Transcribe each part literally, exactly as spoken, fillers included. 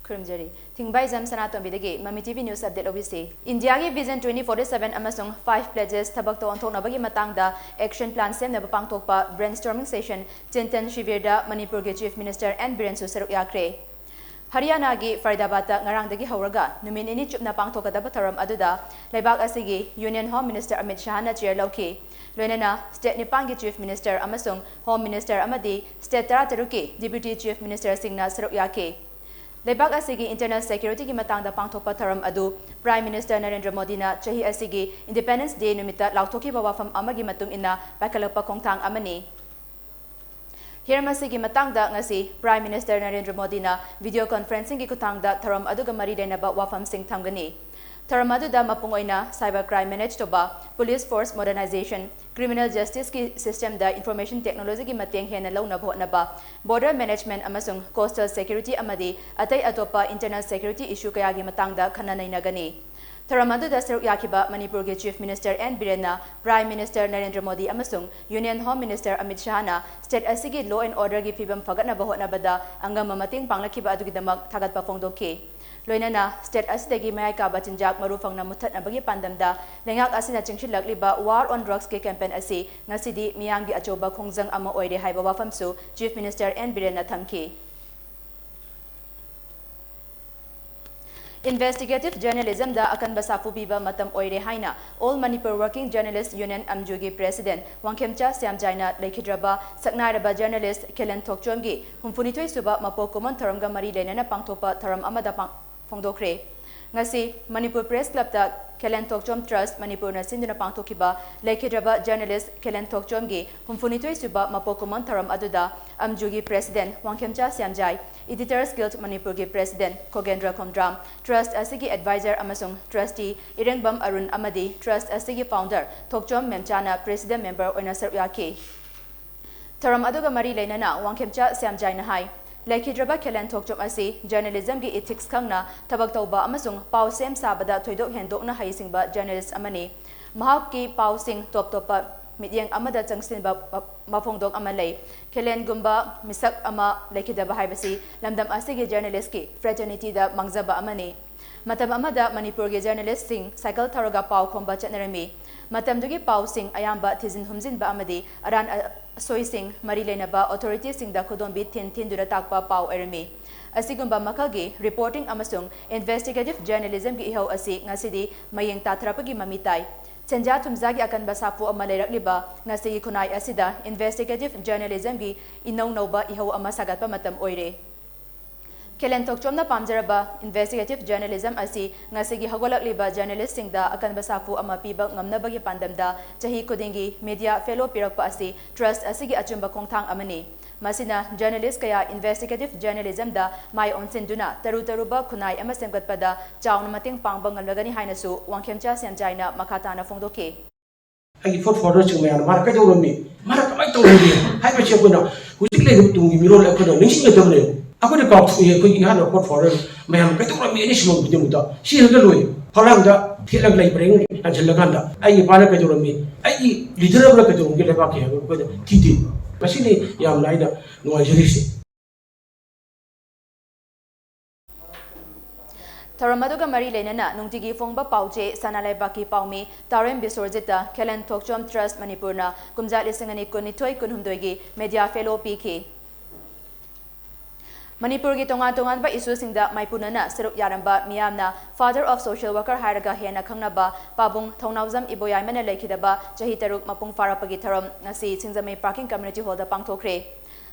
ꯈꯨꯔꯨꯝꯖꯔꯤ꯫ ꯊꯤꯡꯕꯥꯏꯖꯝ ꯁꯅꯥꯇꯣꯝꯕꯤꯗꯒꯤ ꯃꯃꯤ T V news update ꯂꯧꯕꯤꯁꯤ꯫ ꯏꯟꯗꯤꯌꯥꯒꯤ vision twenty forty seven ꯑꯃꯁꯨꯡ ꯐꯥꯏꯚ ꯄ꯭ꯂꯦꯖꯦꯁ ꯊꯕꯛꯇ ꯑꯣꯟꯊꯣꯛꯅꯕꯒꯤ ꯃꯇꯥꯡꯗ ꯑꯦꯛꯁꯟ ꯄ꯭ꯂꯥꯟ ꯁꯦꯝꯅꯕ ꯄꯥꯡꯊꯣꯛꯄ ꯕ꯭ꯔꯦꯟꯁ꯭ꯇꯣꯔꯃꯤꯡ ꯁꯦꯁꯟ ꯆꯤꯟꯇꯟ ꯁꯤꯕꯤꯔꯗ ꯃꯅꯤꯄꯨꯔꯒꯤ ꯆꯤꯐ ꯃꯤꯅꯤꯁꯇꯔ ꯑꯦꯟ ꯕꯤꯔꯦꯟꯁꯨ ꯁꯔꯨꯛ ꯌꯥꯈ꯭ꯔꯦ꯫ ꯍꯔꯤꯌꯥꯅꯥꯒꯤ ꯐꯔꯤꯗꯥꯕꯥꯗꯇ ꯉꯔꯥꯡꯗꯒꯤ ꯍꯧꯔꯒ ꯅꯨꯃꯤꯠ ꯅꯤꯅꯤ ꯆꯨꯞꯅ ꯄꯥꯡꯊꯣꯛꯀꯗꯕ ꯊꯧꯔꯝ ꯑꯗꯨꯗ ꯂꯩꯕꯥꯛ ꯑꯁꯤꯒꯤ ꯌꯨꯅꯤꯌꯟ ꯍꯣꯝ ꯃꯤꯅꯤꯁꯇꯔ ꯑꯃꯤꯠ ꯁꯥꯍꯅ ꯆꯦꯌꯔ ꯂꯧꯈꯤ꯫ ꯂꯣꯏꯅꯅ ꯁ꯭ꯇꯦꯠ ꯅꯤꯄꯥꯟꯒꯤ ꯆꯤꯐ ꯃꯤꯅꯤꯁꯇꯔ ꯑꯃꯁꯨꯡ ꯍꯣꯝ ꯃꯤꯅꯤꯁꯇꯔ ꯑꯃꯗꯤ ꯁ꯭ꯇꯦꯠ ꯇꯔꯥꯇꯔꯨꯛꯀꯤ ꯗꯤꯄ꯭ꯌꯨꯇꯤ ꯆꯤꯐ ꯃꯤꯅꯤꯁꯇꯔꯁꯤꯡꯅ ꯁꯔꯨꯛ ꯌꯥꯈꯤ꯫ ꯂꯩꯕꯥꯛ ꯑꯁꯤꯒꯤ ꯏꯟꯇꯔꯅꯦꯜ ꯁꯦꯀ꯭ꯌꯨꯔꯤꯇꯤꯒꯤ ꯃꯇꯥꯡꯗ ꯄꯥꯡꯊꯣꯛꯄ ꯊꯧꯔꯝ ꯑꯗꯨ ꯄ꯭ꯔꯥꯏꯝ ꯃꯤꯅꯤꯁꯇꯔ ꯅꯔꯦꯟꯗ꯭ꯔ ꯃꯣꯗꯤꯅ ꯆꯍꯤ ꯑꯁꯤꯒꯤ ꯏꯟꯗꯤꯄꯦꯟꯗꯦꯟꯁ ꯗꯦ ꯅꯨꯃꯤꯠꯇ ꯂꯥꯎꯊꯣꯛꯈꯤꯕ ꯋꯥꯐꯝ ꯑꯃꯒꯤ ꯃꯇꯨꯡ ꯏꯟꯅ ꯄꯥꯏꯈꯠꯂꯛꯄ ꯈꯣꯡꯊꯥꯡ ꯑꯃꯅꯤ꯫ ꯍꯤꯔꯝ ꯑꯁꯤꯒꯤ ꯃꯇꯥꯡꯗ ꯉꯁꯤ ꯄ꯭ꯔꯥꯏꯝ ꯃꯤꯅꯤꯁꯇꯔ ꯅꯔꯦꯟꯗ꯭ꯔ ꯃꯣꯗꯤꯅ ꯚꯤꯗꯤꯑꯣ ꯀꯣꯟꯐꯔꯦꯟꯁꯤꯡꯒꯤ ꯈꯨꯠꯊꯥꯡꯗ ꯊꯧꯔꯝ ꯑꯗꯨꯒ ꯃꯔꯤ ꯂꯩꯅꯕ ꯋꯥꯐꯝꯁꯤꯡ ꯊꯝꯒꯅꯤ꯫ ꯊꯧꯔꯝ ꯑꯗꯨꯗ ꯃꯄꯨꯡ ꯑꯣꯏꯅ ꯁꯥꯏꯕꯔ ꯀ꯭ꯔꯥꯏꯝ ꯃꯦꯅꯦꯖ ꯇꯧꯕ, ꯄꯨꯂꯤꯁ ꯐꯣꯔꯁ ꯃꯣꯗꯔꯅꯥꯏꯖꯦꯁꯟ, ꯀ꯭ꯔꯤꯃꯤꯅꯦꯜ ꯖꯁꯇꯤꯁꯀꯤ ꯁꯤꯁꯇꯦꯝꯗ ꯏꯟꯐꯣꯔꯃꯦꯁꯟ ꯇꯦꯛꯅꯣꯂꯣꯖꯤꯒꯤ ꯃꯇꯦꯡ ꯍꯦꯟꯅ ꯂꯧꯅꯕ ꯍꯣꯠꯅꯕ, ꯕꯣꯔꯗꯔ ꯃꯦꯅꯦꯖꯃꯦꯟꯠ ꯑꯃꯁꯨꯡ ꯀꯣꯁꯇꯦꯜ ꯁꯦꯀ꯭ꯌꯨꯔꯤꯇꯤ ꯑꯃꯗꯤ ꯑꯇꯩ ꯑꯇꯣꯞꯄ ꯏꯟꯇꯔꯅꯦꯜ ꯁꯦꯀ꯭ꯌꯨꯔꯤꯇꯤ ꯏꯁꯨ ꯀꯌꯥꯒꯤ ꯃꯇꯥꯡꯗ ꯈꯟꯅ ꯅꯩꯅꯒꯅꯤ꯫ ꯊꯧꯔꯝ ꯑꯗꯨꯗ ꯁꯔꯨꯛ ꯌꯥꯈꯤꯕ ꯃꯅꯤꯄꯨꯔꯒꯤ ꯆꯤꯐ ꯃꯤꯅꯤꯁꯇꯔ ꯑꯦꯟ ꯕꯤꯔꯦꯟꯅ ꯄ꯭ꯔꯥꯏꯝ ꯃꯤꯅꯤꯁꯇꯔ ꯅꯔꯦꯟꯗ꯭ꯔ ꯃꯣꯗꯤ ꯑꯃꯁꯨꯡ ꯌꯨꯅꯤꯌꯟ ꯍꯣꯝ ꯃꯤꯅꯤꯁꯇꯔ ꯑꯃꯤꯠ ꯁꯥꯍꯅ ꯁ꯭ꯇꯦꯠ ꯑꯁꯤꯒꯤ ꯂꯣ ꯑꯦꯟ ꯑꯣꯔꯗꯔꯒꯤ ꯐꯤꯕꯝ ꯐꯒꯠꯅꯕ ꯍꯣꯠꯅꯕꯗ ꯑꯉꯝꯕ ꯃꯇꯦꯡ ꯄꯥꯡꯂꯛꯈꯤꯕ ꯑꯗꯨꯒꯤꯗꯃꯛ ꯊꯥꯒꯠꯄ ꯐꯣꯡꯗꯣꯛꯈꯤ꯫ ꯂꯣꯏꯅꯅ ꯁ꯭ꯇꯦꯠ ꯑꯁꯤꯗꯒꯤ ꯃꯌꯥꯏ ꯀꯥꯕ ꯆꯤꯟꯖꯥꯛ ꯃꯔꯨ ꯐꯪꯅ ꯃꯨꯠꯊꯠꯅꯕꯒꯤ ꯄꯥꯟꯗꯝꯗ ꯂꯩꯉꯥꯛ ꯑꯁꯤꯅ ꯆꯪꯁꯤꯜꯂꯛꯂꯤꯕ ꯋꯥꯔ ꯑꯣꯟ ꯗ꯭ꯔꯒꯁꯀꯤ ꯀꯦꯝꯄꯦꯟ ꯑꯁꯤ ꯉꯁꯤꯗꯤ ꯃꯤꯌꯥꯝꯒꯤ ꯑꯆꯧꯕ ꯈꯣꯡꯖꯪ ꯑꯃ ꯑꯣꯏꯔꯦ ꯍꯥꯏꯕ ꯋꯥꯐꯝꯁꯨ ꯆꯤꯐ ꯃꯤꯅꯤꯁꯇꯔ ꯑꯦꯟ ꯕꯤꯔꯦꯟꯅ ꯊꯝꯈꯤ꯫ ꯏꯟꯚꯦꯁꯇꯤꯒꯦꯇꯤꯚ ꯖꯔꯅꯦꯂꯤꯖꯝꯗ ꯑꯀꯟꯕ ꯁꯥꯐꯨ ꯄꯤꯕ ꯃꯇꯝ ꯑꯣꯏꯔꯦ ꯍꯥꯏꯅ all Manipur working journalists union, ꯑꯝꯖꯨꯒꯤ ꯄ꯭ꯔꯦꯁꯤꯗꯦꯟꯠ ꯋꯥꯡꯈꯦꯝꯆꯥ ꯁ꯭ꯌꯥꯝꯖꯥꯏꯅ ꯂꯩꯈꯤꯗ꯭ꯔꯕ ꯁꯛꯅꯥꯏꯔꯕ ꯖꯔꯅꯦꯂꯤꯁ ꯈꯦꯂꯦꯟ ꯊꯣꯛꯆꯣꯝꯒꯤ ꯍꯨꯝꯐꯨꯅꯤꯊꯣꯏ ꯁꯨꯕ ꯃꯄꯣꯛ ꯀꯨꯝꯑꯣꯟ ꯊꯧꯔꯝꯒ ꯃꯔꯤ ꯂꯩꯅꯅ ꯄꯥꯡꯊꯣꯛꯄ ꯊꯧꯔꯝ ꯑꯃꯗ ꯄꯥꯡ-, ꯐꯣꯡꯗꯣꯛꯈ꯭ꯔꯦ꯫ ꯉꯁꯤ ꯃꯅꯤꯄꯨꯔ ꯄ꯭ꯔꯦꯁ ꯀ꯭ꯂꯕꯇ ꯈꯦꯂꯦꯟ ꯊꯣꯛꯆꯣꯝ ꯇ꯭ꯔꯁꯠ ꯃꯅꯤꯄꯨꯔꯅ ꯁꯤꯟꯗꯨꯅ ꯄꯥꯡꯊꯣꯛꯈꯤꯕ ꯂꯩꯈꯤꯗ꯭ꯔꯕ ꯖꯔꯅꯦꯂꯤꯁ ꯈꯦꯂꯦꯟ ꯊꯣꯛꯆꯣꯝꯒꯤ ꯍꯨꯝꯐꯨꯅꯤꯊꯣꯏ ꯁꯨꯕ ꯃꯄꯣꯛ ꯀꯨꯝꯑꯣꯟ ꯊꯧꯔꯝ ꯑꯗꯨꯗ ꯑꯝꯖꯨꯒꯤ ꯄ꯭ꯔꯦꯁꯤꯗꯦꯟꯠ ꯋꯥꯡꯈꯦꯝꯆꯥ ꯁ꯭ꯌꯥꯝꯖꯥꯏ, ꯏꯗꯤꯇꯔꯁ ꯒꯤꯜꯗ ꯃꯅꯤꯄꯨꯔꯒꯤ ꯄ꯭ꯔꯦꯁꯤꯗꯦꯟꯠ ꯈꯣꯒꯦꯟꯗ꯭ꯔ ꯈꯣꯝꯗ꯭ꯔꯥꯝ, ꯇ꯭ꯔꯁꯠ ꯑꯁꯤꯒꯤ ꯑꯦꯗꯚꯥꯏꯖꯔ ꯑꯃꯁꯨꯡ ꯇ꯭ꯔꯁꯇꯤ ꯏꯔꯦꯡꯕꯝ ꯑꯔꯨꯟ ꯑꯃꯗꯤ ꯇ꯭ꯔꯁꯠ ꯑꯁꯤꯒꯤ ꯐꯥꯎꯟꯗꯔ ꯊꯣꯛꯆꯣꯝ ꯃꯦꯝꯆꯥꯅ ꯄ꯭ꯔꯦꯁꯤꯗꯦꯟꯠ ꯃꯦꯝꯕꯔ ꯑꯣꯏꯅ ꯁꯔꯨꯛ ꯌꯥꯈꯤ꯫ ꯊꯧꯔꯝ ꯑꯗꯨꯒ ꯃꯔꯤ ꯂꯩꯅꯅ ꯋꯥꯡꯈꯦꯝꯆꯥ ꯁ꯭ꯌꯥꯝꯖꯥꯏꯅ ꯍꯥꯏ, ꯂꯩꯈꯤꯗ꯭ꯔꯕ ꯈꯦꯂꯦꯟ ꯊꯣꯛꯆꯣꯝ ꯑꯁꯤ ꯖꯔꯅꯦꯂꯤꯖꯝꯒꯤ ꯏꯊꯤꯛꯁ ꯈꯪꯅ ꯊꯕꯛ ꯇꯧꯕ ꯑꯃꯁꯨꯡ ꯄꯥꯎ ꯁꯦꯝ ꯁꯥꯕꯗ ꯊꯣꯏꯗꯣꯛ ꯍꯦꯟꯗꯣꯛꯅ ꯍꯩꯁꯤꯡꯕ ꯖꯔꯅꯦꯂꯤꯁ ꯑꯃꯅꯤ꯫ ꯃꯍꯥꯛꯀꯤ ꯄꯥꯎꯁꯤꯡ ꯇꯣꯞ ꯇꯣꯞꯄ ꯃꯤꯠꯌꯦꯡ ꯑꯃꯗ ꯆꯪꯁꯤꯟꯕ ꯃ-, ꯃꯐꯣꯡꯗꯣꯛ ꯑꯃ ꯂꯩ꯫ ꯈꯦꯂꯦꯟꯒꯨꯝꯕ ꯃꯤꯁꯛ ꯑꯃ ꯂꯩꯈꯤꯗꯕ ꯍꯥꯏꯕꯁꯤ ꯂꯝꯗꯝ ꯑꯁꯤꯒꯤ ꯖꯔꯅꯦꯂꯤꯁꯀꯤ ꯐ꯭ꯔꯦꯇꯔꯅꯤꯇꯤꯗ ꯃꯥꯡꯖꯕ ꯑꯃꯅꯤ꯫ ꯃꯇꯝ ꯑꯃꯗ ꯃꯅꯤꯄꯨꯔꯒꯤ ꯖꯔꯅꯦꯂꯤꯁꯁꯤꯡ ꯁꯥꯏꯀꯜ ꯊꯧꯔꯒ ꯄꯥꯎ ꯈꯣꯝꯕ ꯆꯠꯅꯔꯝꯃꯤ꯫ ꯃꯇꯝꯗꯨꯒꯤ ꯄꯥꯎꯁꯤꯡ ꯑꯌꯥꯝꯕ ꯊꯤꯖꯤꯟ ꯍꯨꯝꯖꯤꯟꯕ ꯑꯃꯗꯤ ꯑꯔꯥꯟ ꯑ-, ꯑꯁꯣꯏꯁꯤꯡ ꯃꯔꯤ ꯂꯩꯅꯕ ꯑꯣꯊꯣꯔꯤꯇꯤꯁꯤꯡꯗ ꯈꯨꯗꯣꯝꯕꯤ ꯊꯤꯟ ꯊꯤꯟꯗꯨꯅ ꯇꯥꯛꯄ ꯄꯥꯎ ꯑꯣꯏꯔꯝꯃꯤ꯫ ꯑꯁꯤꯒꯨꯝꯕ ꯃꯈꯜꯒꯤ ꯔꯤꯄꯣꯔꯇꯤꯡ ꯑꯃꯁꯨꯡ ꯏꯟꯚꯦꯁꯇꯤꯒꯦꯇꯤꯚ ꯖꯔꯅꯦꯂꯤꯖꯝꯒꯤ ꯏꯍꯧ ꯑꯁꯤ ꯉꯁꯤꯗꯤ ꯃꯌꯦꯡ ꯇꯥꯊꯔꯛꯄꯒꯤ ꯃꯃꯤ ꯇꯥꯏ꯫ ꯁꯦꯟꯖꯥ ꯊꯨꯝꯖꯥꯒꯤ ꯑꯀꯟꯕ ꯁꯥꯐꯨ ꯑꯃ ꯂꯩꯔꯛꯂꯤꯕ ꯉꯁꯤꯒꯤ ꯈꯨꯟꯅꯥꯏ ꯑꯁꯤꯗ ꯏꯟꯚꯦꯁꯇꯤꯒꯦꯇꯤꯚ ꯖꯔꯅꯦꯂꯤꯖꯝꯒꯤ ꯏꯅꯧ ꯅꯧꯕ ꯏꯍꯧ ꯑꯃ ꯁꯥꯒꯠꯄ ꯃꯇꯝ ꯑꯣꯏꯔꯦ꯫ ꯈꯦꯂꯦꯟ ꯊꯣꯛꯆꯣꯝꯅ ꯄꯥꯝꯖꯔꯕ ꯏꯟꯚꯦꯁꯇꯤꯒꯦꯇꯤꯚ ꯖꯔꯅꯦꯂꯤꯖꯝ ꯑꯁꯤ ꯉꯁꯤꯒꯤ ꯍꯧꯒꯠꯂꯛꯂꯤꯕ ꯖꯔꯅꯦꯂꯤꯁꯁꯤꯡꯗ ꯑꯀꯟꯕ ꯁꯥꯐꯨ ꯑꯃ ꯄꯤꯕ ꯉꯝꯅꯕꯒꯤ ꯄꯥꯟꯗꯝꯗ ꯆꯍꯤ ꯈꯨꯗꯤꯡꯒꯤ ꯃꯤꯗꯤꯌꯥ ꯐꯦꯂꯣ ꯄꯤꯔꯛꯄ ꯑꯁꯤ ꯇ꯭ꯔꯁꯠ ꯑꯁꯤꯒꯤ ꯑꯆꯨꯝꯕ ꯈꯣꯡꯊꯥꯡ ꯑꯃꯅꯤ꯫ ꯃꯁꯤꯅ ꯖꯔꯅꯦꯂꯤꯁ ꯀꯌꯥ ꯏꯟꯚꯦꯁꯇꯤꯒꯦꯇꯤꯚ ꯖꯔꯅꯦꯂꯤꯖꯝꯗ ꯃꯥꯏ ꯑꯣꯟꯁꯤꯟꯗꯨꯅ ꯇꯔꯨ ꯇꯔꯨꯕ ꯈꯨꯟꯅꯥꯏ ꯑꯃ ꯁꯦꯝꯒꯠꯄꯗ ꯆꯥꯎꯅ ꯃꯇꯦꯡ ꯄꯥꯡꯕ ꯉꯝꯂꯒꯅꯤ ꯍꯥꯏꯅꯁꯨ ꯋꯥꯡꯈꯦꯝꯆꯥ ꯁꯦꯝꯖꯥꯏꯅ ꯃꯈꯥ ꯇꯥꯅ ꯐꯣꯡꯗꯣꯛꯈꯤ꯫ ꯑꯩꯒꯤ ꯐꯨꯗ ꯐꯣꯔꯋꯥꯔꯗꯔꯁꯤꯡ ꯃꯌꯥꯝꯅ ꯃꯥꯅ ꯀꯩꯗꯧꯔꯝꯃꯤ, ꯃꯥꯅ ꯀꯃꯥꯏꯅ ꯇꯧꯔꯝꯃꯤ ꯍꯥꯏꯕꯁꯤ ꯑꯩꯈꯣꯏꯅ ꯍꯧꯖꯤꯛ ꯂꯩꯔꯤꯕ ꯇꯨꯡꯒꯤ ꯃꯤꯔꯣꯜ ꯑꯩꯈꯣꯏꯅ ꯅꯤꯡꯁꯤꯡꯒꯗꯕꯅꯦꯕ꯫ ꯑꯩꯈꯣꯏꯅ ꯀꯥꯎꯊꯣꯛꯏ, ꯑꯩꯈꯣꯏꯒꯤ ꯏꯍꯥꯟ ꯍꯥꯟꯕ ꯐꯨꯗ ꯐꯣꯔꯋꯥꯔꯗꯔ ꯃꯌꯥꯝ ꯀꯩꯗꯧꯔꯝꯃꯤ ꯑꯅꯤꯁꯤꯃꯛ ꯈꯨꯗꯤꯡꯃꯛꯇ ꯁꯤꯔꯒ ꯂꯣꯏꯔꯦ꯫ ꯐꯛꯂꯥꯡꯗ ꯊꯦꯠꯂꯒ ꯂꯩ ꯄꯔꯦꯡ ꯂꯥꯟꯁꯤꯜꯂꯀꯥꯟꯗ ꯑꯩꯒꯤ ꯏꯄꯥꯅ ꯀꯩꯗꯧꯔꯝꯃꯤ, ꯑꯩꯒꯤ ꯂꯤꯗꯔ ꯑꯃꯅ ꯀꯩꯗꯧꯔꯝꯒꯦ ꯂꯩꯕꯥꯛꯀꯤ ꯍꯥꯏꯕ ꯑꯩꯈꯣꯏꯗ ꯊꯤꯗꯦ꯫ ꯃꯁꯤꯅꯤ ꯌꯥꯝꯅ ꯑꯩꯅ ꯅꯨꯡꯉꯥꯏꯖꯔꯤꯁꯦ꯫ ꯊꯧꯔꯝ ꯑꯗꯨꯒ ꯃꯔꯤ ꯂꯩꯅꯅ ꯅꯨꯡꯇꯤꯒꯤ ꯐꯣꯡꯕ ꯄꯥꯎꯆꯦ ꯁꯅꯥ ꯂꯩꯕꯥꯛꯀꯤ ꯄꯥꯎꯃꯤ ꯇꯥꯔꯦꯝ ꯕꯤꯁ꯭ꯋꯔꯖꯤꯠꯇ ꯈꯦꯂꯦꯟ ꯊꯣꯛꯆꯣꯝ ꯇ꯭ꯔꯁꯠ ꯃꯅꯤꯄꯨꯔꯅ ꯀꯨꯝꯖꯥ ꯂꯤꯁꯤꯡ ꯑꯅꯤ ꯀꯨꯟꯅꯤꯊꯣꯏ ꯀꯨꯟꯍꯨꯝꯗꯣꯏꯒꯤ ꯃꯦꯗꯤꯌꯥ ꯐꯦꯂꯣ ꯄꯤꯈꯤ꯫ ꯃꯅꯤꯄꯨꯔꯒꯤ ꯇꯣꯉꯥꯟ ꯇꯣꯉꯥꯟꯕ ꯏꯁꯨꯁꯤꯡꯗ ꯃꯥꯏꯄꯨꯅꯅ ꯁꯔꯨꯛ ꯌꯥꯔꯝꯕ ꯃꯤꯌꯥꯝꯅ Father of Social Worker ꯍꯥꯏꯔꯒ ꯍꯦꯟꯅ ꯈꯪꯅꯕ ꯄꯥꯕꯨꯡ ꯊꯧꯅꯥꯎꯖꯝ ꯏꯕꯣꯌꯥꯏꯃꯅ ꯂꯩꯈꯤꯗꯕ ꯆꯍꯤ ꯇꯔꯨꯛ ꯃꯄꯨꯡ ꯐꯥꯔꯛꯄꯒꯤ ꯊꯧꯔꯝ ꯉꯁꯤ ꯁꯤꯡꯖꯃꯩ ꯄꯥꯔꯀꯤꯡ ꯀꯝꯃ꯭ꯌꯨꯅꯤꯇꯤ ꯍꯣꯜꯗ ꯄꯥꯡꯊꯣꯛꯈ꯭ꯔꯦ꯫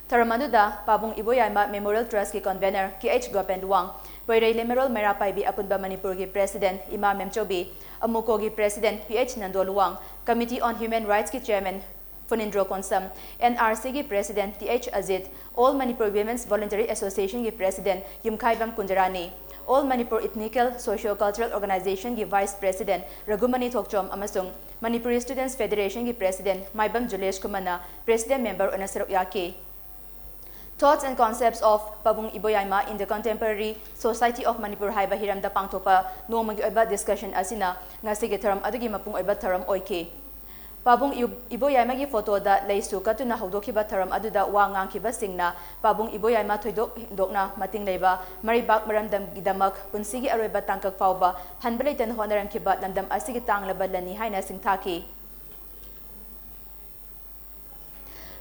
ꯊꯧꯔꯝ ꯑꯗꯨꯗ ꯄꯥꯕꯨꯡ ꯏꯕꯣꯌꯥꯏꯃ ꯃꯦꯃꯣꯔꯤꯌꯦꯜ ꯇ꯭ꯔꯁꯠꯀꯤ convenor K H Gopen Luwang, Poirei Leimarol Meira Paibi Apunba ꯃꯅꯤꯄꯨꯔꯒꯤ ꯄ꯭ꯔꯦꯁꯤꯗꯦꯟꯠ ꯏꯃꯥ ꯃꯦꯝꯆꯧꯕꯤ, ꯑꯃꯨꯀꯣꯒꯤ president P H Nando Luwang, Committee on Human Rightsꯀꯤ chairman Phunindro Konsam, N R ꯁꯤꯒꯤ president T H Ajit, All Manipur Women's Voluntary Associationꯒꯤ president Yumkhaibam Kunjarani, All Manipur Ethnical Socio-Cultural Organizationꯒꯤ ꯚꯥꯏꯁ ꯄ꯭ꯔꯦꯁꯤꯗꯦꯟꯠ ꯔꯘꯨꯃꯅꯤ ꯊꯣꯛꯆꯣꯝ ꯑꯃꯁꯨꯡ Manipuri Students Federationꯒꯤ ꯄ꯭ꯔꯦꯁꯤꯗꯦꯟꯠ ꯃꯥꯏꯕꯝ ꯖꯨꯂꯦꯁ ꯀꯨꯃꯟꯅ ꯄ꯭ꯔꯦꯁꯤꯗꯦꯟꯠ ꯃꯦꯝꯕꯔ ꯑꯣꯏꯅ ꯁꯔꯨꯛ ꯌꯥꯈꯤ꯫ Thoughts and Concepts of ꯄꯥꯕꯨꯡ ꯏꯕꯣꯌꯥꯏꯃ in the Contemporary Society of Manipur ꯍꯥꯏꯕ ꯍꯤꯔꯝꯗ ꯄꯥꯡꯊꯣꯛꯄ ꯅꯣꯡꯃꯒꯤ ꯑꯣꯏꯕ ꯗꯤꯁꯀꯁꯟ ꯑꯁꯤꯅ ꯉꯁꯤꯒꯤ ꯊꯧꯔꯝ ꯑꯗꯨꯒꯤ ꯃꯄꯨꯡ ꯑꯣꯏꯕ ꯊꯧꯔꯝ ꯑꯣꯏꯈꯤ꯫ ꯄꯥꯕꯨꯡ ꯏꯕꯣꯌꯥꯏꯃꯒꯤ ꯐꯣꯇꯣꯗ ꯂꯩꯁꯨ ꯀꯠꯇꯨꯅ ꯍꯧꯗꯣꯛꯈꯤꯕ ꯊꯧꯔꯝ ꯑꯗꯨꯗ ꯋꯥ ꯉꯥꯡꯈꯤꯕꯁꯤꯡꯅ ꯄꯥꯕꯨꯡ ꯏꯕꯣꯌꯥꯏꯃ ꯊꯣꯏꯗꯣꯛ ꯍꯦꯟꯗꯣꯛꯅ ꯃꯇꯤꯡ ꯂꯩꯕ ꯃꯔꯩꯕꯥꯛ ꯃꯔꯝꯗꯝꯒꯤꯗꯃꯛ ꯄꯨꯟꯁꯤꯒꯤ ꯑꯔꯣꯏꯕ ꯇꯥꯡꯀꯛ ꯐꯥꯎꯕ ꯍꯟꯕ ꯂꯩꯇꯅ ꯍꯣꯠꯅꯔꯝꯈꯤꯕ ꯂꯝꯗꯝ ꯑꯁꯤꯒꯤ ꯇꯥꯡꯂꯕ ꯂꯟꯅꯤ ꯍꯥꯏꯅ ꯁꯤꯡꯊꯥꯈꯤ꯫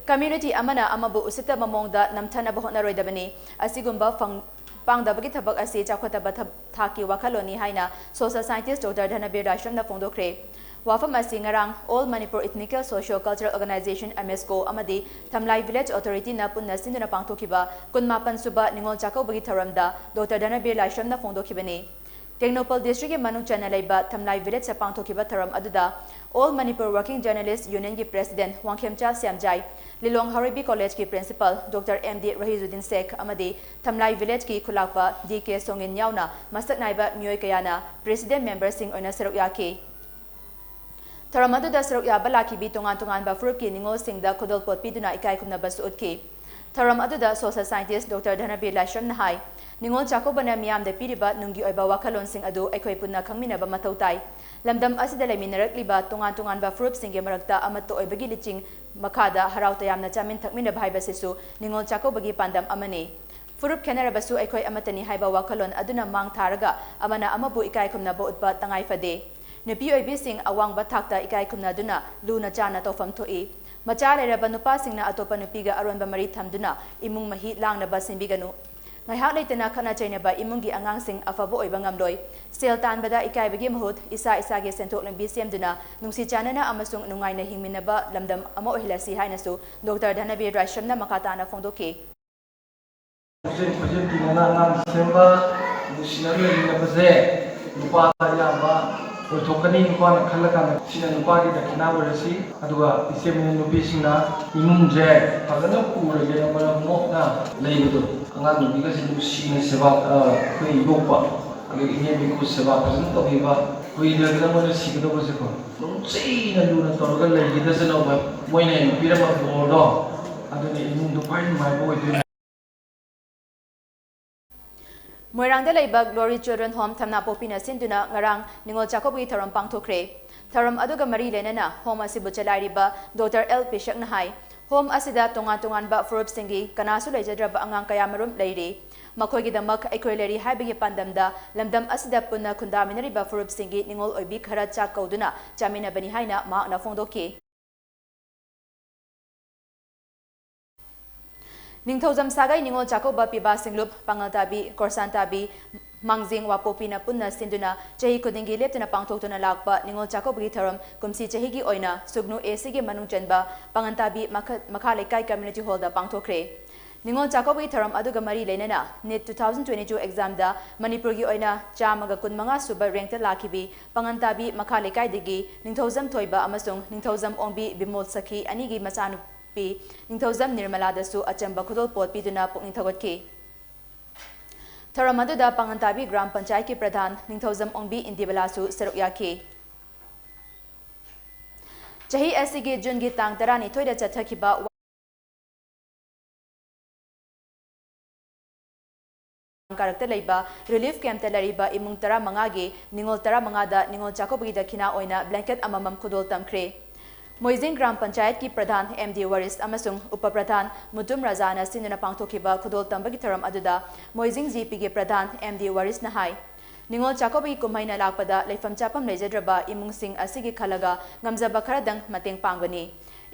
ꯀꯝꯃ꯭ꯌꯨꯅꯤꯇꯤ ꯑꯃꯅ ꯑꯃꯕꯨ ꯎꯁꯤꯠꯇꯕ ꯃꯑꯣꯡꯗ ꯅꯝꯊꯅꯕ ꯍꯣꯠꯅꯔꯣꯏꯗꯕꯅꯤ꯫ ꯑꯁꯤꯒꯨꯝꯕ ꯐꯪ-, ꯄꯥꯡꯗꯕꯒꯤ ꯊꯕꯛ ꯑꯁꯤ ꯆꯥꯎꯈꯠꯇꯕ ꯊꯥꯛꯀꯤ ꯋꯥꯈꯜꯂꯣꯟꯅꯤ ꯍꯥꯏꯅ social scientist Doctor ꯙꯅꯕꯤꯔ ꯂꯥꯏꯁ꯭ꯔꯝꯅ ꯐꯣꯡꯗꯣꯛꯈ꯭ꯔꯦ꯫ ꯋꯥꯐꯝ ꯑꯁꯤ ꯉꯔꯥꯡ All Manipur Ethnical Socio Cultural Organization, AMESCO, ꯑꯃꯗꯤ ꯊꯝꯂꯥꯏ Village Authority ꯅ ꯄꯨꯟꯅ ꯁꯤꯟꯗꯨꯅ ꯄꯥꯡꯊꯣꯛꯈꯤꯕ ꯀꯨꯟꯃꯥꯄꯟ ꯁꯨꯕ ꯅꯤꯉꯣꯜ ꯆꯥꯛꯀꯧꯕꯒꯤ ꯊꯧꯔꯝꯗ Doctor ꯙꯅꯕꯤꯔ ꯂꯥꯏꯁ꯭ꯔꯝꯅ ꯐꯣꯡꯗꯣꯛꯈꯤꯕꯅꯤ꯫ ꯇꯦꯡꯅꯧꯄꯜ district ꯀꯤ ꯃꯅꯨꯡ ꯆꯟꯅ ꯂꯩꯕ ꯊꯝꯂꯥꯏ Village ꯇ ꯄꯥꯡꯊꯣꯛꯈꯤꯕ ꯊꯧꯔꯝ ꯑꯗꯨꯗ All Manipur Working Journalist Union ꯒꯤ President ꯋꯥꯡꯈꯦꯝꯆꯥ ꯁ꯭ꯌꯥꯝꯖꯥꯏ, ꯂꯤꯂꯣꯡ ꯍꯥꯎꯔꯩꯕꯤ College ꯀꯤ Principal Doctor ꯑꯦꯝ ꯗꯤ ꯔꯍꯤꯖꯨꯗꯤꯟ ꯁꯦꯈ ꯑꯃꯗꯤ ꯊꯝꯂꯥꯏ Village ꯀꯤ ꯈꯨꯂꯥꯛꯄ ꯗꯤ ꯀꯦ ꯁꯣꯡꯉꯤꯟ ꯌꯥꯎꯅ ꯃꯁꯛ ꯅꯥꯏꯕ ꯃꯤꯑꯣꯏ ꯀꯌꯥꯅ President member ꯁꯤꯡ ꯑꯣꯏꯅ ꯁꯔꯨꯛ ꯌꯥꯈꯤ꯫ ꯊꯧꯔꯝ ꯑꯗꯨꯗ ꯁꯔꯨꯛ ꯌꯥꯕ ꯂꯥꯛꯈꯤꯕꯤ ꯇꯣꯉꯥꯟ ꯇꯣꯉꯥꯟꯕ ꯐꯨꯔꯨꯞꯀꯤ ꯅꯤꯉꯣꯜꯁꯤꯡꯗ ꯈꯨꯗꯣꯜꯄꯣꯠ ꯄꯤꯗꯨꯅ ꯏꯀꯥꯏ ꯈꯨꯝꯅꯕꯁꯨ ꯎꯠꯈꯤ꯫ ꯊꯧꯔꯝ ꯑꯗꯨꯗ social scientist Doctor ꯙꯅꯕꯤꯔ ꯂꯥꯏꯁ꯭ꯔꯝꯅ ꯍꯥꯏ, ꯅꯤꯉꯣꯜ ꯆꯥꯛꯀꯧꯕꯅ ꯃꯤꯌꯥꯝꯗ ꯄꯤꯔꯤꯕ ꯅꯨꯡꯒꯤ ꯑꯣꯏꯕ ꯋꯥꯈꯜꯂꯣꯟꯁꯤꯡ ꯑꯗꯨ ꯑꯩꯈꯣꯏ ꯄꯨꯟꯅ ꯈꯪꯃꯤꯟꯅꯕ ꯃꯊꯧ ꯇꯥꯏ꯫ ꯂꯝꯗꯝ ꯑꯁꯤꯗ ꯂꯩꯃꯤꯟꯅꯔꯛꯂꯤꯕ ꯇꯣꯉꯥꯟ ꯇꯣꯉꯥꯟꯕ ꯐꯨꯔꯨꯞꯁꯤꯡꯒꯤ ꯃꯔꯛꯇ ꯑꯃꯠꯇ ꯑꯣꯏꯕꯒꯤ ꯂꯤꯆꯤꯡ ꯃꯈꯥꯗ ꯍꯔꯥꯎ ꯇꯌꯥꯝꯅ ꯆꯥꯃꯤꯟ ꯊꯛꯃꯤꯟꯅꯕ ꯍꯥꯏꯕꯁꯤꯁꯨ ꯅꯤꯉꯣꯜ ꯆꯥꯛꯀꯧꯕꯒꯤ ꯄꯥꯟꯗꯝ ꯑꯃꯅꯤ꯫ ꯐꯨꯔꯨꯞ ꯈꯦꯠꯅꯔꯕꯁꯨ ꯑꯩꯈꯣꯏ ꯑꯃꯠꯇꯅꯤ ꯍꯥꯏꯕ ꯋꯥꯈꯜꯂꯣꯟ ꯑꯗꯨꯅ ꯃꯥꯡ ꯊꯥꯔꯒ ꯑꯃꯅ ꯑꯃꯕꯨ ꯏꯀꯥꯏ ꯈꯨꯝꯅꯕ ꯎꯠꯄ ꯇꯉꯥꯏ ꯐꯗꯦ꯫ ꯅꯨꯄꯤ ꯑꯣꯏꯕꯤꯁꯤꯡ ꯑꯋꯥꯡꯕ ꯊꯥꯛꯇ ꯏꯀꯥꯏ ꯈꯨꯝꯅꯗꯨꯅ ꯂꯨꯅ ꯆꯥꯟꯅ ꯇꯧꯐꯝ ꯊꯣꯛꯏ꯫ ꯃꯆꯥ ꯂꯩꯔꯕ ꯅꯨꯄꯥꯁꯤꯡꯅ ꯑꯇꯣꯞꯄ ꯅꯨꯄꯤꯒ ꯑꯔꯣꯟꯕ ꯃꯔꯤ ꯊꯝꯗꯨꯅ ꯏꯃꯨꯡ ꯃꯍꯤ ꯂꯥꯡꯅꯕ ꯁꯤꯟꯕꯤꯒꯅꯨ꯫ ꯉꯥꯏꯍꯥꯛ ꯂꯩꯇꯅ ꯈꯠꯅ ꯆꯩꯅꯕ ꯏꯃꯨꯡꯒꯤ ꯑꯉꯥꯡꯁꯤꯡ ꯑꯐꯕ ꯑꯣꯏꯕ ꯉꯝꯂꯣꯏ꯫ ꯁꯦꯜ ꯇꯥꯟꯕꯗ ꯏꯀꯥꯏꯕꯒꯤ ꯃꯍꯨꯠ ꯏꯁꯥ ꯏꯁꯥꯒꯤ ꯁꯦꯟꯊꯣꯛ ꯂꯝꯕꯤ ꯁꯦꯝꯗꯨꯅ ꯅꯨꯡꯁꯤ ꯆꯥꯟꯅꯅ ꯑꯃꯁꯨꯡ ꯅꯨꯡꯉꯥꯏꯅ ꯍꯤꯡꯃꯤꯟꯅꯕ ꯂꯝꯗꯝ ꯑꯃ ꯑꯣꯏꯍꯜꯂꯁꯤ ꯍꯥꯏꯅꯁꯨ ꯗꯣꯛꯇꯔ ꯙꯅꯕꯤꯔ ꯂꯥꯏꯁ꯭ꯔꯝꯅ ꯃꯈꯥ ꯇꯥꯅ ꯐꯣꯡꯗꯣꯛꯈꯤ꯫ ꯄꯨꯛꯆꯦꯜ ꯈꯣꯏꯖꯦꯜ ꯇꯤꯟꯅꯅ ꯑꯉꯥꯡ ꯁꯦꯝꯕ, ꯅꯨꯡꯁꯤꯅꯅ ꯂꯩꯃꯤꯟꯅꯕꯁꯦ ꯅꯨꯄꯥꯗ ꯑꯌꯥꯝꯕ ꯑꯣꯏꯊꯣꯛꯀꯅꯤ꯫ ꯅꯨꯄꯥꯅ ꯈꯜꯂꯀꯥꯟꯗ ꯁꯤꯅ ꯅꯨꯄꯥꯒꯤ ꯗꯈꯤꯅꯥ ꯑꯣꯏꯔꯁꯤ꯫ ꯑꯗꯨꯒ ꯏꯆꯦ ꯃꯌꯥꯝ ꯅꯨꯄꯤꯁꯤꯡꯅ ꯏꯃꯨꯡꯁꯦ ꯐꯖꯅ ꯄꯨꯔꯒꯦꯅ ꯃꯔꯝ ꯃꯣꯛꯅ ꯂꯩꯕꯗꯣ, ꯑꯉꯥꯡ ꯅꯨꯄꯤꯒꯁꯦ ꯅꯨꯡꯁꯤꯅ ꯁꯦꯕꯥ, ꯑ, ꯑꯩꯈꯣꯏ ꯌꯣꯛꯄ, ꯑꯗꯒꯤ ꯏꯅꯦꯝ ꯏꯀꯨ ꯁꯦꯕꯥ ꯐꯖꯅ ꯇꯧꯕꯤꯕ, ꯀꯨꯏꯗ꯭ꯔꯒꯅ ꯃꯣꯏꯅ ꯁꯤꯒꯗꯧꯕꯁꯦꯀꯣ, ꯅꯨꯡꯁꯤꯅ ꯂꯨꯅ ꯇꯧꯔꯒ ꯂꯩꯈꯤꯗꯁꯅꯧꯕ, ꯃꯣꯏꯅ ꯍꯦꯟꯅ ꯄꯤꯔꯝꯕ ꯕꯣꯔꯗꯣ ꯑꯗꯨꯅ ꯏꯃꯨꯡꯗꯣ ꯈ꯭ꯋꯥꯏ ꯅꯨꯡꯉꯥꯏꯕ ꯑꯣꯏꯗꯣꯏꯅꯦ꯫ ꯃꯣꯏꯔꯥꯡꯗ ꯂꯩꯕ Glory Children Home ꯊꯝꯅꯥꯄꯣꯛꯄꯤꯅ ꯁꯤꯟꯗꯨꯅ ꯉꯔꯥꯡ ꯅꯤꯉꯣꯜ ꯆꯥꯛꯀꯧꯕꯒꯤ ꯊꯧꯔꯝ ꯄꯥꯡꯊꯣꯛꯈ꯭ꯔꯦ꯫ ꯊꯧꯔꯝ ꯑꯗꯨꯒ ꯃꯔꯤ ꯂꯩꯅꯅ ꯍꯣꯝ ꯑꯁꯤꯕꯨ ꯆꯂꯥꯏꯔꯤꯕ ꯗꯣꯛꯇꯔ ꯑꯦꯜ ꯄꯤꯁꯛꯅ ꯍꯥꯏ, ꯍꯣꯝ ꯑꯁꯤꯗ ꯇꯣꯉꯥꯟ ꯇꯣꯉꯥꯟꯕ ꯐꯨꯔꯨꯞꯁꯤꯡꯒꯤ ꯀꯅꯥꯁꯨ ꯂꯩꯖꯗ꯭ꯔꯕ ꯑꯉꯥꯡ ꯀꯌꯥ ꯃꯔꯨꯝ ꯂꯩꯔꯤ꯫ ꯃꯈꯣꯏꯒꯤꯗꯃꯛ ꯑꯩꯈꯣꯏ ꯂꯩꯔꯤ ꯍꯥꯏꯕꯒꯤ ꯄꯥꯟꯗꯝꯗ ꯂꯝꯗꯝ ꯑꯁꯤꯗ ꯄꯨꯟꯅ ꯈꯨꯟꯗꯥꯃꯤꯟꯅꯔꯤꯕ ꯐꯨꯔꯨꯞꯁꯤꯡꯒꯤ ꯅꯤꯉꯣꯜ ꯑꯣꯏꯕꯤ ꯈꯔ ꯆꯥꯛ ꯀꯧꯗꯨꯅ ꯆꯥꯃꯤꯟꯅꯕꯅꯤ ꯍꯥꯏꯅ ꯃꯍꯥꯛꯅ ꯐꯣꯡꯗꯣꯛꯈꯤ꯫ ꯅꯤꯡꯊꯧꯖꯝ ꯁꯥꯒꯩ ꯅꯤꯉꯣꯜ ꯆꯥꯛꯀꯧꯕ ꯄꯤꯕꯥ ꯁꯤꯡꯂꯨꯞ, ꯄꯥꯉꯜꯇꯥꯕꯤ, ꯀꯣꯔꯁꯥꯟꯇꯥꯕꯤ, ꯃꯥꯡꯖꯤꯡ ꯋꯥꯄꯣꯛꯄꯤꯅ ꯄꯨꯟꯅ ꯁꯤꯟꯗꯨꯅ ꯆꯍꯤ ꯈꯨꯗꯤꯡꯒꯤ ꯂꯦꯞꯇꯅ ꯄꯥꯡꯊꯣꯛꯇꯨꯅ ꯂꯥꯛꯄ ꯅꯤꯉꯣꯜ ꯆꯥꯛꯀꯧꯕꯒꯤ ꯊꯧꯔꯝ ꯀꯨꯝꯁꯤ ꯆꯍꯤꯒꯤ ꯑꯣꯏꯅ ꯁꯨꯒꯅꯨ ꯑꯦ ꯁꯤꯒꯤ ꯃꯅꯨꯡ ꯆꯟꯕ ꯄꯥꯉꯟꯇꯥꯕꯤ ꯃꯈ-, ꯃꯈꯥ ꯂꯩꯀꯥꯏ ꯀꯝꯃ꯭ꯌꯨꯅꯤꯇꯤ ꯍꯣꯜꯗ ꯄꯥꯡꯊꯣꯛꯈ꯭ꯔꯦ꯫ ꯅꯤꯉꯣꯜ ꯆꯥꯛꯀꯧꯕꯒꯤ ꯊꯧꯔꯝ ꯑꯗꯨꯒ ꯃꯔꯤ ꯂꯩꯅꯅ ꯅꯤꯠ two thousand twenty-two ꯑꯦꯛꯖꯥꯝꯗ ꯃꯅꯤꯄꯨꯔꯒꯤ ꯑꯣꯏꯅ ꯆꯥꯝꯃꯒ ꯀꯨꯟꯃꯉꯥ ꯁꯨꯕ ꯔꯦꯡꯛꯇ ꯂꯥꯛꯈꯤꯕꯤ ꯄꯥꯉꯟꯇꯥꯕꯤ ꯃꯈꯥ ꯂꯩꯀꯥꯏꯗꯒꯤ ꯅꯤꯡꯊꯧꯖꯝ ꯊꯣꯏꯕ ꯑꯃꯁꯨꯡ ꯅꯤꯡꯊꯧꯖꯝ ꯑꯣꯡꯕꯤ ꯕꯤꯃꯣꯜ ꯁꯈꯤ ꯑꯅꯤꯒꯤ ꯃꯆꯥꯅꯨꯄꯤ ꯅꯤꯡꯊꯧꯖꯝ ꯅꯤꯔꯃꯂꯥꯗꯁꯨ ꯑꯆꯝꯕ ꯈꯨꯗꯣꯜꯄꯣꯠ ꯄꯤꯗꯨꯅ ꯄꯨꯛꯅꯤꯡ ꯊꯧꯒꯠꯈꯤ꯫ ꯊꯧꯔꯝ ꯑꯗꯨꯗ ꯄꯥꯉꯟꯇꯥꯕꯤ ꯒ꯭ꯔꯥꯝ ꯄꯟꯆꯥꯌꯠꯀꯤ ꯄ꯭ꯔꯙꯥꯟ ꯅꯤꯡꯊꯧꯖꯝ ꯑꯣꯡꯕꯤ ꯏꯟꯗꯤꯕꯂꯥꯁꯨ ꯁꯔꯨꯛ ꯌꯥꯈꯤ꯫ ꯆꯍꯤ ꯑꯁꯤꯒꯤ ꯖꯨꯟꯒꯤ ꯇꯥꯡ ꯇꯔꯥꯅꯤꯊꯣꯏꯗ ꯆꯠꯊꯈꯤꯕ ꯀꯥꯔꯛꯇ ꯂꯩꯕ ꯔꯤꯂꯤꯐ ꯀꯦꯝꯞꯇ ꯂꯩꯔꯤꯕ ꯏꯃꯨꯡ ꯇꯔꯥꯃꯉꯥꯒꯤ ꯅꯤꯉꯣꯜ ꯇꯔꯥꯃꯉꯥꯗ ꯅꯤꯉꯣꯜ ꯆꯥꯛꯀꯧꯕꯒꯤ ꯗꯈꯤꯅꯥ ꯑꯣꯏꯅ ꯕ꯭ꯂꯦꯡꯀꯦꯠ ꯑꯃꯃꯝ ꯈꯨꯗꯣꯜ ꯇꯝꯈ꯭ꯔꯦ꯫ ꯃꯣꯏꯖꯤꯡ ꯒ꯭ꯔꯥꯝ ꯄꯟꯆꯥꯌꯠꯀꯤ ꯄ꯭ꯔꯙꯥꯟ ꯑꯦꯝ ꯗꯤ ꯋꯥꯔꯤꯁ ꯑꯃꯁꯨꯡ ꯎꯄ ꯄ꯭ꯔꯙꯥꯟ ꯃꯨꯇꯨꯝ ꯔꯥꯖꯥꯅ ꯁꯤꯟꯗꯨꯅ ꯄꯥꯡꯊꯣꯛꯈꯤꯕ ꯈꯨꯗꯣꯜ ꯇꯝꯕꯒꯤ ꯊꯧꯔꯝ ꯑꯗꯨꯗ ꯃꯣꯏꯖꯤꯡ ꯖꯤ ꯄꯤꯒꯤ ꯄ꯭ꯔꯙꯥꯟ ꯑꯦꯝ ꯗꯤ ꯋꯥꯔꯤꯁꯅ ꯍꯥꯏ, ꯅꯤꯉꯣꯜ ꯆꯥꯛꯀꯧꯕꯒꯤ ꯀꯨꯝꯍꯩꯅ ꯂꯥꯛꯄꯗ ꯂꯩꯐꯝ ꯆꯥꯐꯝ ꯂꯩꯖꯗ꯭ꯔꯕ ꯏꯃꯨꯡꯁꯤꯡ ꯑꯁꯤꯒꯤ ꯈꯜꯂꯒ ꯉꯝꯖꯕ ꯈꯔꯗꯪ ꯃꯇꯦꯡ ꯄꯥꯡꯕꯅꯤ꯫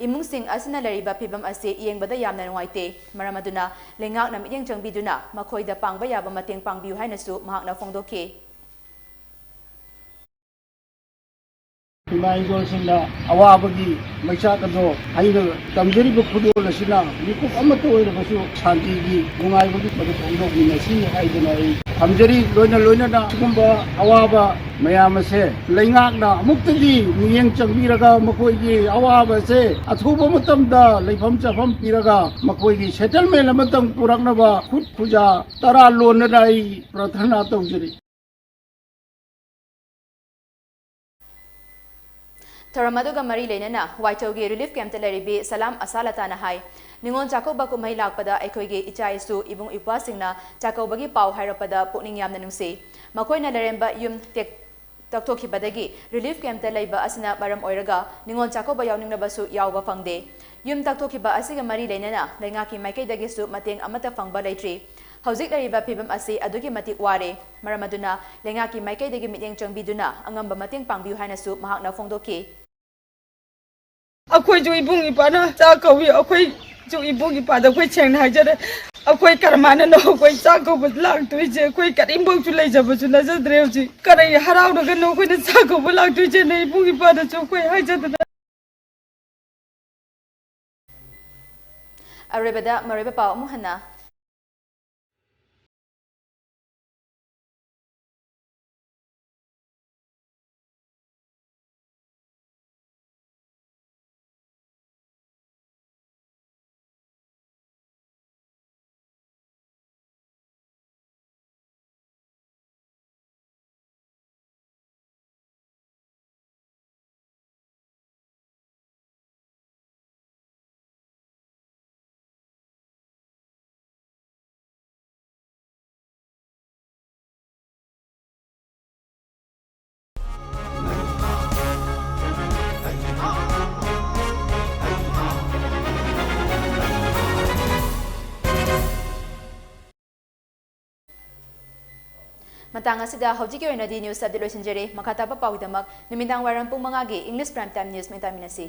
ꯏꯃꯨꯡꯁꯤꯡ ꯑꯁꯤꯅ ꯂꯩꯔꯤꯕ ꯐꯤꯚꯝ ꯑꯁꯤ ꯌꯦꯡꯕꯗ ꯌꯥꯝꯅ ꯅꯨꯡꯉꯥꯏꯇꯦ꯫ ꯃꯔꯝ ꯑꯗꯨꯅ ꯂꯩꯉꯥꯛꯅ ꯃꯤꯠꯌꯦꯡ ꯆꯪꯕꯤꯗꯨꯅ ꯃꯈꯣꯏꯗ ꯄꯥꯡꯕ ꯌꯥꯕ ꯃꯇꯦꯡ ꯄꯥꯡꯕꯤꯌꯨ ꯍꯥꯏꯅꯁꯨ ꯃꯍꯥꯛꯅ ꯐꯣꯡꯗꯣꯛꯈꯤ꯫ ꯏꯃꯥ ꯏꯟꯖꯣꯜꯁꯤꯡꯅ ꯑꯋꯥꯕꯒꯤ ꯃꯩꯆꯥꯛ ꯑꯗꯣ ꯑꯩꯅ ꯇꯝꯖꯔꯤꯕ ꯈꯨꯗꯣꯜ ꯑꯁꯤꯅ ꯃꯤꯀꯨꯞ ꯑꯃꯠꯇ ꯑꯣꯏꯔꯕꯁꯨ ꯁꯥꯟꯇꯤꯒꯤ ꯅꯨꯡꯉꯥꯏꯕꯒꯤ ꯃꯗꯨ ꯐꯣꯡꯗꯣꯛꯃꯤꯟꯅꯁꯤ ꯍꯥꯏꯗꯨꯅ ꯑꯩ ꯊꯝꯖꯔꯤ꯫ ꯂꯣꯏꯅ ꯂꯣꯏꯅꯅ ꯁꯤꯒꯨꯝꯕ ꯑꯋꯥꯕ ꯃꯌꯥꯝ ꯑꯁꯦ ꯂꯩꯉꯥꯛꯅ ꯑꯃꯨꯛꯇꯗꯤ ꯃꯤꯠꯌꯦꯡ ꯆꯪꯕꯤꯔꯒ ꯃꯈꯣꯏꯒꯤ ꯑꯋꯥꯕ ꯑꯁꯦ ꯑꯊꯨꯕ ꯃꯇꯝꯗ ꯂꯩꯐꯝ ꯆꯥꯐꯝ ꯄꯤꯔꯒ ꯃꯈꯣꯏꯒꯤ ꯁꯦꯇꯜꯃꯦꯟ ꯑꯃꯇꯪ ꯄꯨꯔꯛꯅꯕ ꯈꯨꯠ ꯈꯨꯖꯥ ꯇꯔꯥ ꯂꯣꯟꯗꯅ ꯑꯩ ꯄ꯭ꯔꯥꯔꯊꯅꯥ ꯇꯧꯖꯔꯤ꯫ ꯊꯧꯔꯝ ꯑꯗꯨꯒ ꯃꯔꯤ ꯂꯩꯅꯅ ꯋꯥꯏꯊꯧꯒꯤ ꯔꯤꯂꯤꯐ ꯀꯦꯝꯞꯇ ꯂꯩꯔꯤꯕꯤ ꯁꯂꯥꯝ ꯑꯁꯥꯂꯇꯥꯅ ꯍꯥꯏ, ꯅꯤꯉꯣꯜ ꯆꯥꯛꯀꯧꯕ ꯀꯨꯝꯍꯩ ꯂꯥꯛꯄꯗ ꯑꯩꯈꯣꯏꯒꯤ ꯏꯆꯥ ꯏꯁꯨ, ꯏꯕꯨꯡ ꯏꯄ꯭ꯋꯥꯁꯤꯡꯅ ꯆꯥꯛꯀꯧꯕꯒꯤ ꯄꯥꯎ ꯍꯥꯏꯔꯛꯄꯗ ꯄꯨꯛꯅꯤꯡ ꯌꯥꯝꯅ ꯅꯨꯡꯁꯤ꯫ ꯃꯈꯣꯏꯅ ꯂꯩꯔꯦꯝꯕ ꯌꯨꯝ ꯇꯦꯛ-, ꯇꯛꯊꯣꯛꯈꯤꯕꯗꯒꯤ ꯔꯤꯂꯤꯐ ꯀꯦꯝꯞꯇ ꯂꯩꯕ ꯑꯁꯤꯅ ꯃꯔꯝ ꯑꯣꯏꯔꯒ ꯅꯤꯉꯣꯜ ꯆꯥꯛꯀꯧꯕ ꯌꯥꯎꯅꯤꯡꯂꯕꯁꯨ ꯌꯥꯎꯕ ꯐꯪꯗꯦ꯫ ꯌꯨꯝ ꯇꯛꯊꯣꯛꯈꯤꯕ ꯑꯁꯤꯒ ꯃꯔꯤ ꯂꯩꯅꯅ ꯂꯩꯉꯥꯛꯀꯤ ꯃꯥꯏꯀꯩꯗꯒꯤꯁꯨ ꯃꯇꯦꯡ ꯑꯃꯠꯇ ꯐꯪꯕ ꯂꯩꯇ꯭ꯔꯤ꯫ ꯍꯧꯖꯤꯛ ꯂꯩꯔꯤꯕ ꯐꯤꯕꯝ ꯑꯁꯤ ꯑꯗꯨꯛꯀꯤ ꯃꯇꯤꯛ ꯋꯥꯔꯦ꯫ ꯃꯔꯝ ꯑꯗꯨꯅ ꯂꯩꯉꯥꯛꯀꯤ ꯃꯥꯏꯀꯩꯗꯒꯤ ꯃꯤꯠꯌꯦꯡ ꯆꯪꯕꯤꯗꯨꯅ ꯑꯉꯝꯕ ꯃꯇꯦꯡ ꯄꯥꯡꯕꯤꯌꯨ ꯍꯥꯏꯅꯁꯨ ꯃꯍꯥꯛꯅ ꯐꯣꯡꯗꯣꯛꯈꯤ꯫ ꯑꯩꯈꯣꯏꯁꯨ ꯏꯕꯨꯡ ꯏꯄꯥꯅ ꯆꯥꯛ ꯀꯧꯏ꯫ ꯑꯩꯈꯣꯏꯁꯨ ꯏꯕꯨꯡ ꯏꯄꯥꯗ ꯑꯩꯈꯣꯏ ꯁꯦꯡꯅ ꯍꯥꯏꯖꯔꯦ, ꯑꯩꯈꯣꯏ ꯀꯔꯝꯍꯥꯏꯅꯅꯣ ꯑꯩꯈꯣꯏ ꯆꯥꯛ ꯀꯧꯕ ꯂꯥꯛꯇꯣꯏꯁꯦ? ꯑꯩꯈꯣꯏ ꯀꯔꯤꯝꯐꯥꯎꯁꯨ ꯂꯩꯖꯕꯁꯨ ꯅꯠꯆꯗ꯭ꯔꯦ꯫ ꯍꯧꯖꯤꯛ ꯀꯔꯤ ꯍꯔꯥꯎꯔꯒꯅꯣ ꯑꯩꯈꯣꯏꯅ ꯆꯥꯛ ꯀꯧꯕ ꯂꯥꯛꯇꯣꯏꯁꯦꯅ ꯏꯕꯨꯡ ꯏꯄꯥꯗꯁꯨ ꯑꯩꯈꯣꯏ ꯍꯥꯏꯖꯗꯅ꯫ ꯑꯔꯣꯏꯕꯗ ꯃꯔꯨꯑꯣꯏꯕ ꯄꯥꯎ ꯑꯃꯨꯛ ꯍꯟꯅ꯫ ꯃꯇꯥꯡ ꯑꯁꯤꯗ ꯍꯧꯖꯤꯛꯀꯤ ꯑꯣꯏꯅꯗꯤ ꯅ꯭ꯌꯨꯁ ꯑꯞꯗꯦꯠ ꯂꯣꯏꯁꯤꯟꯖꯔꯦ꯫ ꯃꯈꯥ ꯇꯥꯕ ꯄꯥꯎꯒꯤꯗꯃꯛ ꯅꯨꯃꯤꯗꯥꯡ ꯋꯥꯏꯔꯝ ꯄꯨꯡ ꯃꯉꯥꯒꯤ ꯏꯪꯂꯤꯁ ꯄ꯭ꯔꯥꯏꯝ ꯇꯥꯏꯝ ꯅ꯭ꯌꯨꯁ ꯃꯤꯇꯥꯃꯤꯟꯅꯁꯤ꯫